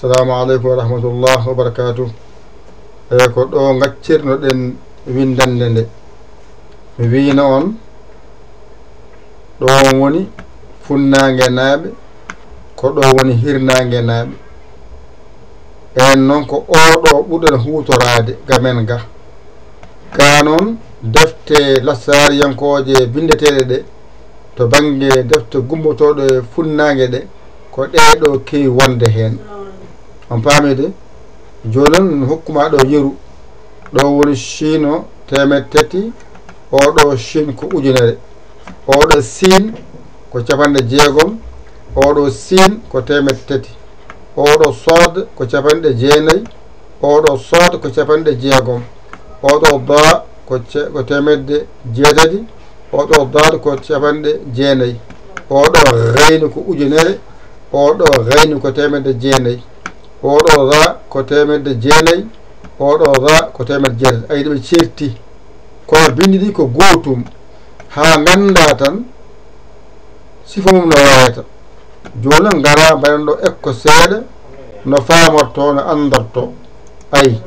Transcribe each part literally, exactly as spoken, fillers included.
Assalamu aleykum wa rahmatullah wa barakatuh. E ko ɗo gaccirnoɗen windande nde. Mi wino on, ɗo woni funnaange naaɓe, ko ɗo woni hirnaange naaɓe. En noon ko oɗo ɓurɗen huutoraade ga men ga. Ga noon, defte lassaariyankooje binndeteeɗe ɗe, to bannge defte gummotooɗe funnaange ɗe, ko ɗee ɗo keewi wonde heen. On paami de? Jooni noon, mi hokkuma ɗo yeru. Ɗo woni Chine o teemedde tati, oɗo Chine ko ujunere. Oɗo Siin ko capanɗe jeegom, oɗo Siin ko teemedde tati. Oɗo Sood ko capanɗe jeenayi, oɗo Sood ko capanɗe jeegom. Oɗo Doo ko ce-, ko teemedde jeetati, oɗo Daad ko capanɗe jeenayi. Oɗo Gayni ko ujunere, oɗo Gayni ko teemedde jeenayi. Oɗo Raa ko teemedde jeenayi, oɗo Raa ko teemedde jeetati. Ayi, ɗo ɓe ceerti. Kono binndi ɗi ko gootum. Haa ngannda tan sifa mum no wayata. Jooni noon, ngara mbaɗen ɗo ekko seeɗa, no faamorto, no anndorto. Ayi,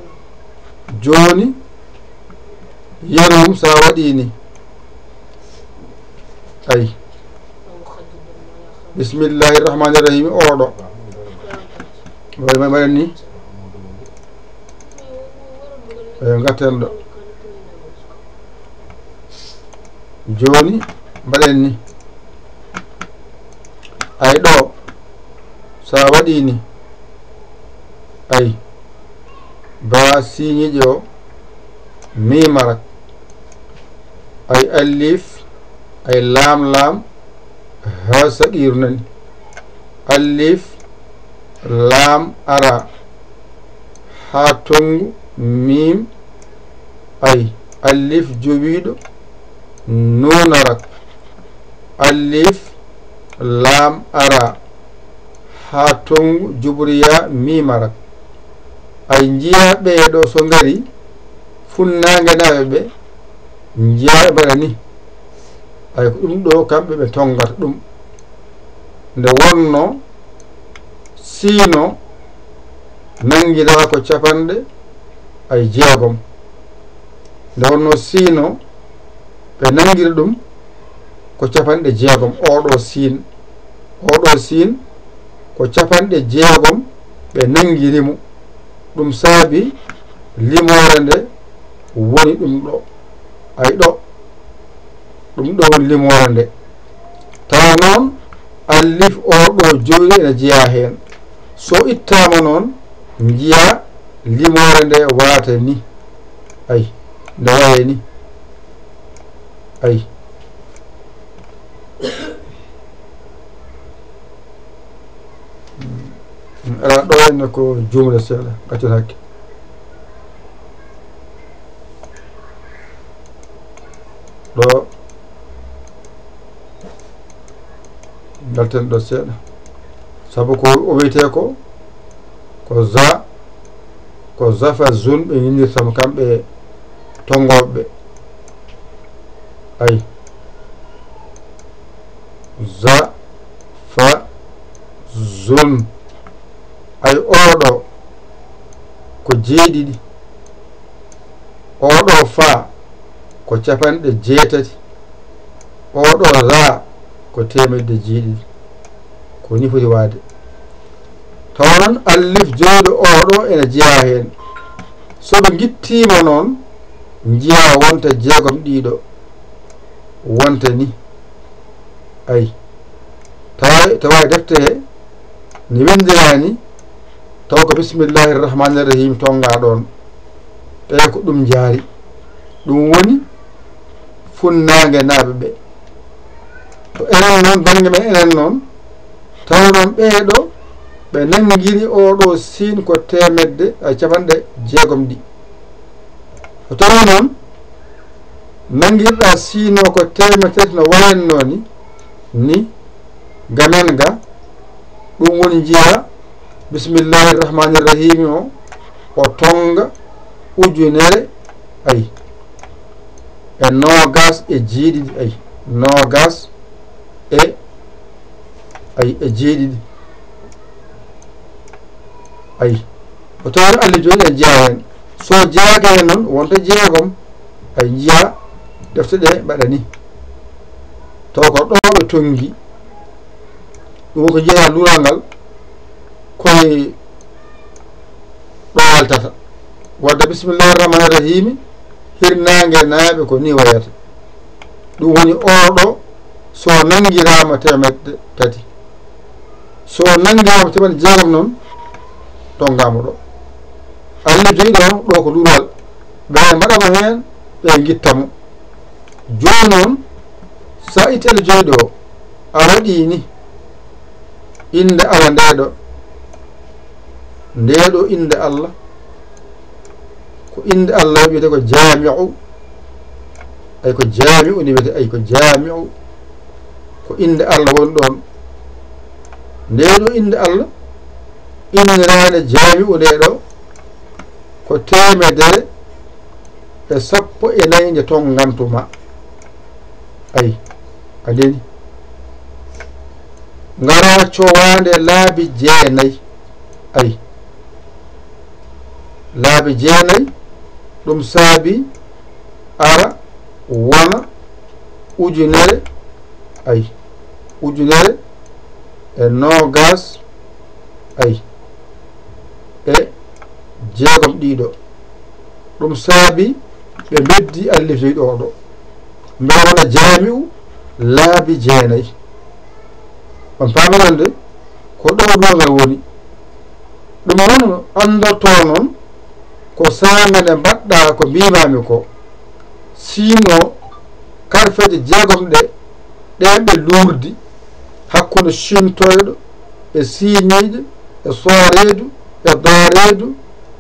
jooni, yeru mum, so a waɗi ni. Ayi. Bismillahi rahmani rahim, oɗo. Mbaɗen, mbaɗen ni. Eyo, ngatten ɗo. Jooni, mbaɗen ni. Ay ɗo, so a waɗi ni, ay, ba siiñiijo o, miima rak. Ay alif, ay laam laam, haa saqiiru nani. Alif, laam ara, haa tonngu, miim, ay, alif jowiiɗo, nuun arak, alif, laam ara, haa tonngu, juburiya, miim arak. Ay, njiyaa ɓee ɗo so ngari, funnaange naaɓe ɓe, njiyaa ɓe mbaɗa ni. Ay, ko ɗum ɗo kamɓe ɓe tonngata ɗum. Nde wonno Siin o nanngiraa ko capanɗe ay jeegom. Nde wonno Siin o ɓe nanngira ɗum ko capanɗe jeegom, oɗo Siin. Oɗo Siin ko capanɗe jeegom ɓe nanngiri mo. Ɗum saabi limoore nde woni ɗum ɗo. Ay ɗo, ɗum ɗo woni limoore nde. Tawa noon, alif o ɗo jowi ene jeyaa heen. So ittaama noon, njiyaa limoore nde waata ni. Ay, nde waye ni. Ay. Ala ɗo henne ko juumre seeɗa, gaccen hakke. Ɗo, ngalten ɗo seeɗa. Sabu ko o wiyetee ko, ko za, ko zafa zun ɓe innirta mo kamɓe tonngooɓe ɓe. Ay. Za, fa, zun. Ay, oɗo ko jeeɗiɗi. Oɗo fa ko capanɗe jeetati. Oɗo ra ko teemedde jeeɗiɗi. Ko ni foti waade. Tawa noon alif jowiiɗo oɗo ene jeyaa heen. So ɓe ngittiima noon, njiyaa wonta jeegom ɗiɗo. Wonta ni. Ay. Tawa, tawa e defte he, ni winndiraani, taw ko bismillahi rahmani rahim tonngaa ɗoon. Ɓe ko ɗum njaari. Ɗum woni funnaange naaɓe ɓe. To enen noon, bannge men enen noon, tawa noon ɓee ɗo, ɓe nanngiri oo ɗoo siin ko teemedde, ay, capanɗe jeegom ɗi. So tawii noon, nanngirɗaa Siin o ko teemedde tati no wayatnoo ni, ni, ga men ga, ɗum woni njiyaa, bismillahi rahmani rahimi o, o tonnga ujunere, ay, e noogaas e jeeɗiɗi, ay, noogaas e, ay, e jeeɗiɗi. Ayi, o tawi alli joyi ɗen jeyaa heen. So jeyaaka heen noon, wonta jeegom. Ayi, njiyaa defte ɗe mbaɗa ni. Taw ko ɗo ɓe tonngi. Ɗum ko jeyaa luural ngal, koye ɗo yaltata. Wadde bismillahi rahmani rahimi, hirnaange naaɓe ko ni wayata. Ɗum woni oo ɗo, so nanngiraama teemedde tati. So nanngiraama teemedde jeegom noon, tonngaama ɗo. Alli joyi ɗo, ɗo ko luural. Ɓe mbaɗa mo heen, ɓe ngitta mo. Jooni noon, so a itti alli joyi ɗo, a waɗi ni, innde Allah nde ɗo, nde ɗo innde Allah, ko innde Allah wiyete ko Jaami'u. Ayi, ko Jaami'u ni wiyete, ayi, ko Jaami'u, ko innde Allah woni ɗoon. Nde ɗo innde Allah, inniraande Jaami'u nde ɗo, ko teemedere e sappo e nayi nde tonngantu ma. Ayi, a nani. Ngara cowaande laabi jeenayi. Ayi. Laabi jeenayi, ɗum saabi ara wona ujunere, ayi, ujunere e noogas, ayi, e jeegom ɗiɗo. Ɗum saabi ɓe mbeddi allifoyɗo o ɗo. Mbeɗa waɗa Jaami'u laabi jeenayi. On paami wonde ko ɗo luural woni. Ɗum noon anndortoo noon ko saamene mbaɗɗa ko mbiimaami ko. Siino karfeeje jeegom ɗe, ɗe ɓe luurdi hakkunde Ciintoyɗo e Siiniijo e Sooreedu e Daareedu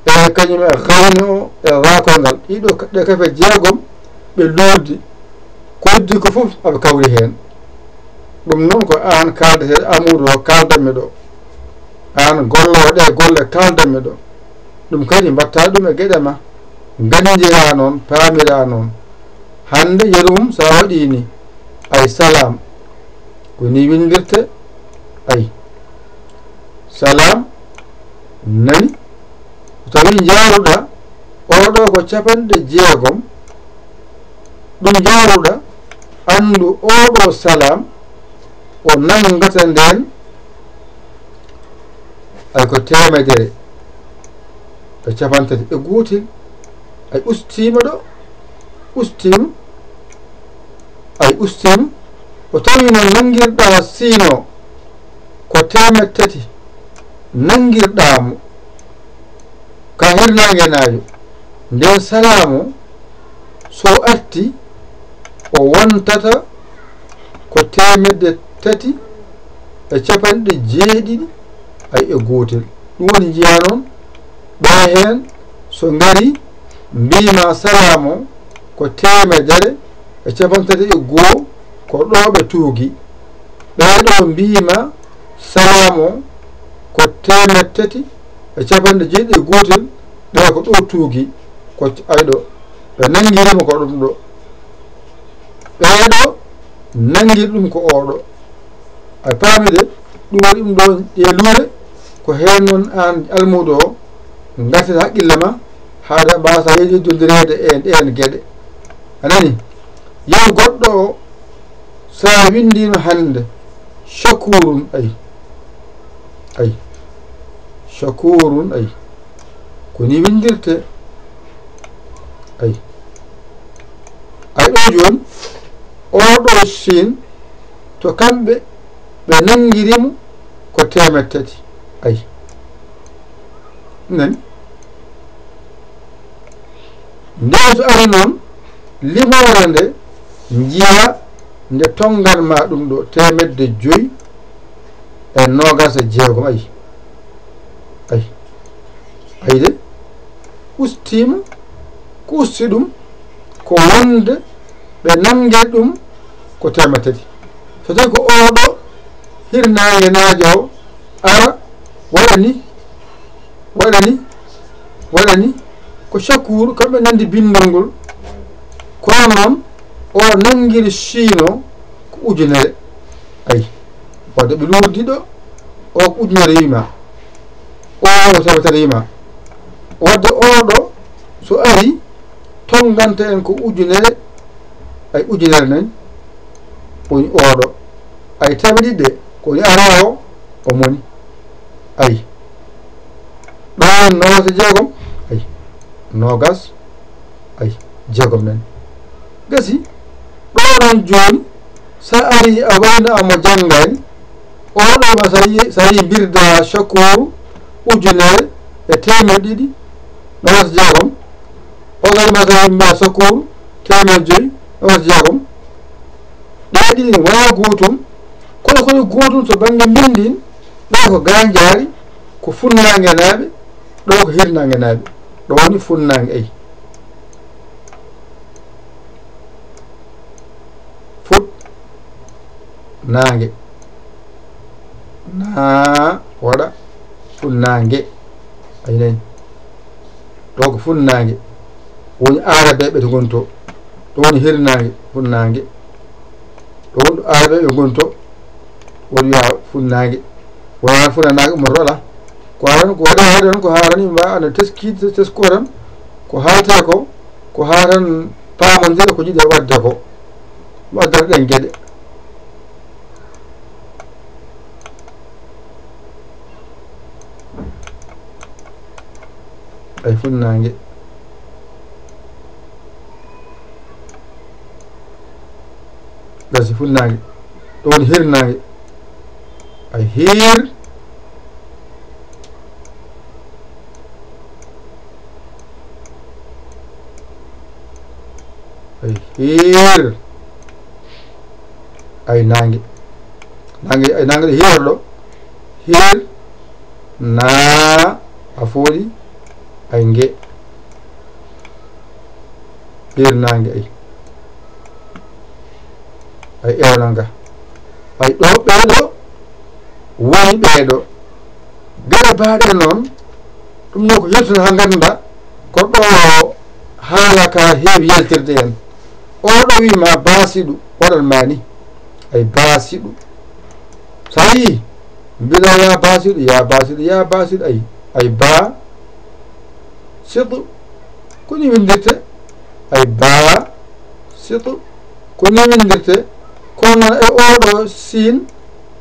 e kañum e Gayno e Raakoyngal. Ɗiɗo ka-, ɗe kafe jeegom ɓe luurdi. Ko heddi ko fof aɓe kawri heen. Ɗum noon ko aan kaaldetee Amadou o kaaldanmi ɗo. Aan golloowo ɗe golle kaaldanmi ɗo. Ɗum kadi mbaɗta ɗum e geɗe ma. Nganndiraa noon, paamiraa noon. Hannde yeru mum so a waɗii ni, ayi, salaam. Ko ni winndirte, ayi. Salaam, nani? So tawii njaaruɗaa, oo ɗo ko capanɗe jeegom. Ɗum njaaruɗaa, anndu oo ɗo salaam, o nanngata ndeen, ayi, ko teemedere e capantati e gootel. Ayi, ustiima ɗo, ustiima, ayi, ustiima. O tawi noon nanngirɗaa siino ko teemedde tati, nanngirɗaa mo ka hirnaange naajo. Nden salaamu so arti, o wontata ko teemedde tati e capanɗe jeeɗiɗi, ayi, e gootel. Ɗum woni njiyaa noon, ɓe heen so ngari mbiima salaamu ko teemedere e capanɗe tati e goo, ko ɗo ɓe tuugi. Ɓee ɗo mbiima salaamu ko teemedde tati e capanɗe jeeɗiɗi e gootel, ɓe ko ɗo tuugi, ko c-, ayi ɗo, ɓe nanngiri mo ko ɗum ɗo. Ɓee ɗo nanngiri ɗum ko oo ɗo. A paami de, ɗum waɗi ɗum ɗo e luure, ko heen noon aan almuudo o, ngartata haqqille ma, haade mbaasa yejjodondireede e ɗeen geɗe. A nani? Yeru goɗɗo o, so a winndiino hannde, Shakurun, ayi. Ayi. Shakurun, ayi. Ko ni winndirte. Ayi. Ayi ɗo jooni, oo ɗo Siin, to kamɓe, ɓe nanngiri mo ko teemedde tati. Ayi. Nani? Nden so ari noon, limoore nde njiyaa nde tonngan ma ɗum ɗo, teemedde joyi e noogas e jeegom, ayi. Ayi. Ayi de, ustiima, ko usti ɗum, ko wonde ɓe nannge ɗum ko teemedde tati. So tawi ko oo ɗo hirnaange naajo o ara waɗa ni, waɗa ni, waɗa ni, ko Shakur, kamɓe nanndi binndol ngol. Kono noon, o nanngiri Siino ko ujunere. Ayi, wadde ɓe luurdi ɗo, o ko ujunere wiima. O tabitariima. Wadde oɗo so ari, tonnganta en ko ujunere, ay ujunere nen, woni oɗo. Ay teemedde ɗiɗi ɗe, ko woni ara o, o moni. Ay. Ɗo en noogas e jeegom, ay. Noogas, ay, jeegom nen. Gasi, ɗo noon jooni, so a ari a wayno a mo janngani, oɗo ma so yi, so yi mbirda Shakuru ujunere e teemedde ɗiɗi noogas e jeegom, o gari ma so yi mbirda Shakuru teemedde joyi noogas e jeegom. Ɗe ɗiɗi wona gootum, kono kono gootum to bannge mbinndin, ɗo ko Ganjaari, ko Funnaange naaɓe, ɗo ko Hirnaange naaɓe. Ɗo woni Funnaange, ay. Fut naange. Naa waɗa funnaange. Ay nay. Ɗo ko funnaange. Woni aarabeeɓe to ngoni to. Ɗo woni hirnaange, funnaange. Ɗo woni ɗo aarabeeɓe ngoni to. Woni wiya funnaange. Wona funnaange ummoto ala. Ko haran, ko waɗi haran, ko haran yimɓe ana teskiide, tesko tan. Ko haalta ko, ko haa tan paamondira ko jiɗi waɗde ko. Waddata ɗen geɗe. Ay funnaange. Gasi funnaange. Ɗo woni hirnaange. Ay hir. Ay hir. Ay naange. Naange, ay naange ɗo hirata ɗo. Hir. Naa a fooɗi. Ay nge. Hirnaange ay. Ay ewnanga. Ay ɗo ɓeeɗo woni ɓeeɗo. Geɗe baaɗe noon, ɗum noon ko yettude haa ngannda ko ɗo haala ka heewi yaltirde en. Oɗo wiima baasiɗu, waɗan ma ni. Ay baasiɗu. So a yii, mbiɗa ya baasiɗu, ya baasiɗu, ya baasiɗu, ay. Ay baa, siɗu. Ko ni winndirte? Ay baa, siɗu. Ko ni winndirte? Kono noon e oɗo siin,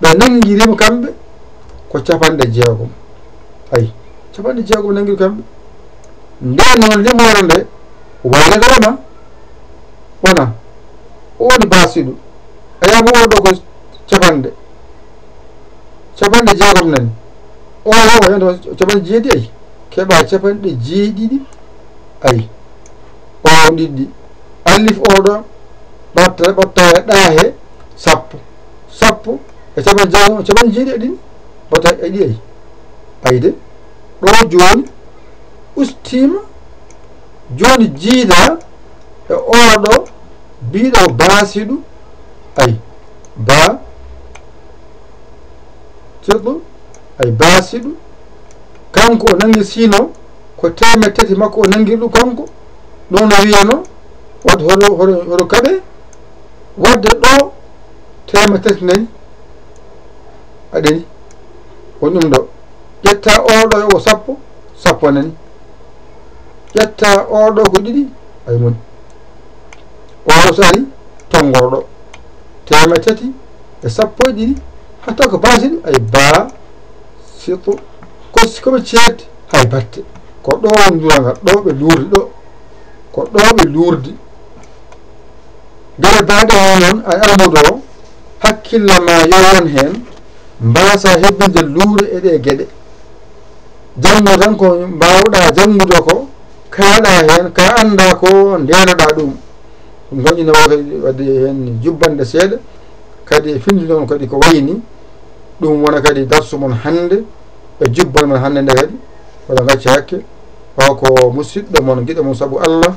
ɓe nanngirima kamɓe ko capanɗe jeegom. Ay, capanɗe jeegom nanngiri kamɓe. Nde noon limoore nde waylatorama. Wona, o woni baasiɗu. A yiyii oɗo ko capanɗe. Capanɗe jeegom nani. O, o, o, capanɗe jeeɗiɗi ay. Keɓa capanɗe jeeɗiɗi ay. O ɗiɗi. Alif oɗo, ɓatta, ɓatta e ɗa he sappo. Sappo e capanɗe jeegom, capanɗe jeeɗiɗi e ɗiɗi. Ɓatta e ɗi ay. Ay de. Ɗo jooni ustiima. Jooni jiida e oɗo biiɗo baasiɗu, ay, baa, siɗu, ay, baasiɗu. Kanko o nanngi sino ko teemettati makko o nanngiri ɗum kanko. Ɗum no wiyano, wadde hoto, hoto, hoto kaɓe, wadde ɗo teemettati nani. A ɗeni. Woni ɗum ɗo. Ƴetta oɗo o sappo, sappo nani. Ƴetta oɗo ko ɗiɗi, ay moni. Oɗo so ari, tonngorɗo. Teemettati e sappo e ɗiɗi, hatta ko baasiɗi, ay baa, siɗu. Ko si-, ko ɓe ceedti, hay batte. Ko ɗo woni durangal, ɗo ɓe luurdi ɗo. Ko ɗo ɓe luurdi. Geɗe baaɗe o noon, a almuudo o, hakkille ma yo won heen, mbaasa hebbinde luure e ɗe geɗe. Janngo tan ko mbaawɗa janngude ko, kaaɗa heen, ka annda ko, ndeenoɗa ɗum. Ɗum tan ina waawi kadi waɗde heen jubbande seeɗa, kadi e findi noon kadi ko wayi ni. Ɗum wona kadi darsu mon hannde, e jubbal mon hannde nde kadi, wala ngacca hakke. O ko musidɗo mon, giɗo mon sabu Allah,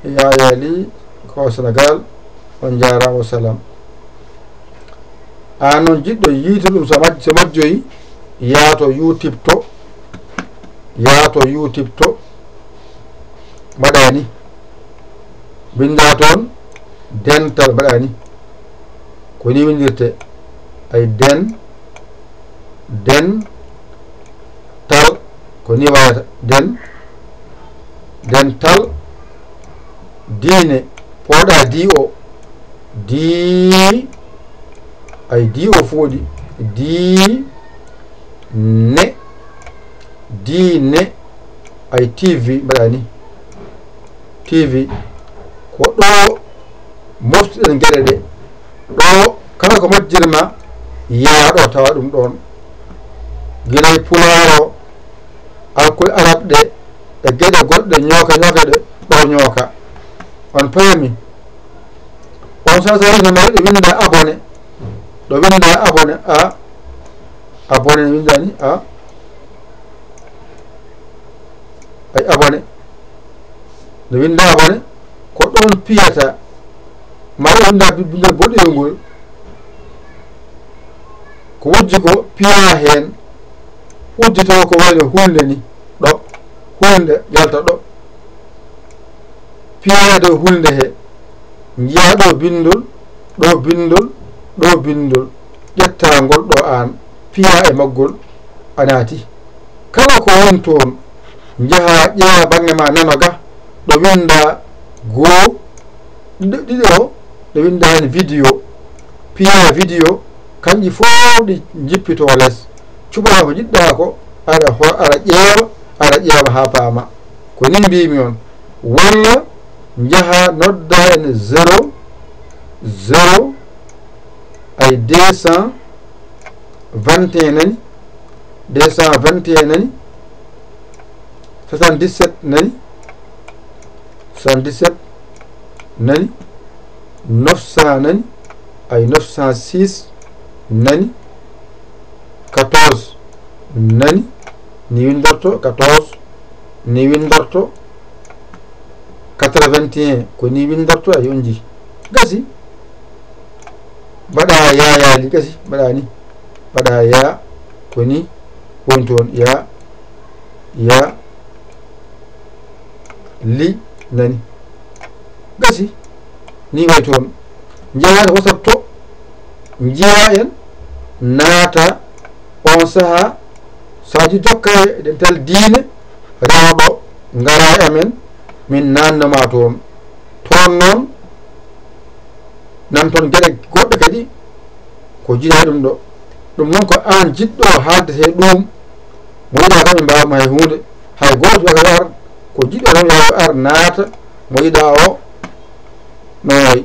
Yaya Ly, ko Sénégal. On njaaraama, wa salaam. Aan noon jiɗɗo yiite ɗum, so maj-, so majjoyi, yaa to YouTube to, yaa to YouTube to, mbaɗa ni, mbinnda toon dental, mbaɗa ni. Ko ni winndirte, ay den, den, tal, Ko ni wayata. Den, dental, diine, pooɗa di o, di, ay di o fooɗi, di, ne, diine, ay T V mbaɗa ni. T V, ko ɗo moftuɗen geɗe ɗe. Ɗo kala ko majjirma, yaa ɗo tawa ɗum ɗon. Gila e pulaar o, alkul arab ɗe, e geɗe goɗɗe ñooka ñooka ɗe, ɗo ñooka. On paami? On sasa ina mari ɗo winda abonné. Ɗo winda abonné, a, abonné ne winda ni, a. Ay abonné. Ɗo winda abonné, ko ɗon piyata. Mari winda bi-, bindol boɗewol ngol. Ko wujji ko piya heen. Uddito ko wayno hulnde ni. Ɗo. Hulnde yalta ɗo. Piya e dow hulnde he. Njiya ɗo bindol, ɗo bindol, ɗo bindol. Ƴetta ngol ɗo aan. Piya e maggol a naati. Kala ko woni toon, njaha ƴeewa baŋnge ma nano ga, ɗo winda goo, ɗiɗo, ɗiɗo o, ɗo winda heen vidéo. Piya vidéo, kanji fof ɗi njippito les. Cuɓa ko njiɗɗa ko, aɗa ho-, aɗa ƴeewa, aɗa ƴeewa haa paama. Ko ni mbiymi on. Walla njaha nodda en zéro, zéro, ay deux cent vingt et un nani, deux cent vingt et un nani, soixante-dix-sept nani, soixante-dix-sept nani, neuf cents nani, ay neuf cent six nani, quatorze nani, ni windorto, quatorze ni windorto, quatre-vingt et un ko ni windorto, ay on ji. Gasi. Mbaɗa ya, ya li, gasi, mbaɗa ni. Mbaɗa ya, ko ni woni toon, ya, ya, li, nani. Gasi, ni way toon. Njaha e WhatsApp to, njiya en, naata on saha, so a ji tokka e dental diine, rewa ɗo, ngara e amen, min naannuma toon. Toon noon, nan toon geɗe goɗɗe kadi, ko jiɗa ɗum ɗo. Ɗum noon ko aan jiɗɗo haalde he ɗum, mo yiɗa kam ɓe mbaawma hay huunde. Hay gooto wiyata ar, ko jiɗɗo tan yo ar naata, mo yiɗa o, no wayi.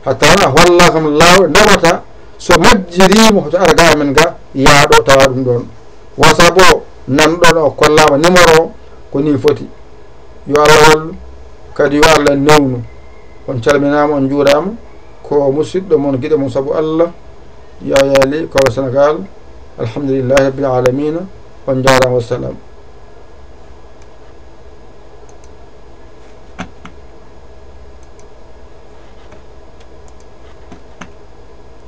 Hatta a holla kam laawol ndewata, so majjiriima hoto ar ga amen ga, yaa ɗo tawa ɗum ɗoon. WhatsApp o, nan ɗoon o kollaama numéro o, ko nii foti. Yo Allah wallu, kadi yo Allah newnu. On calminaama, on njuuraama. Ko musiɗɗo mon, giɗo mon sabu Allah, Yaya Ly, Kaolack, Sénégal. Alhamdulillahi Rabbil Alamina. On njaaraama, wassalam.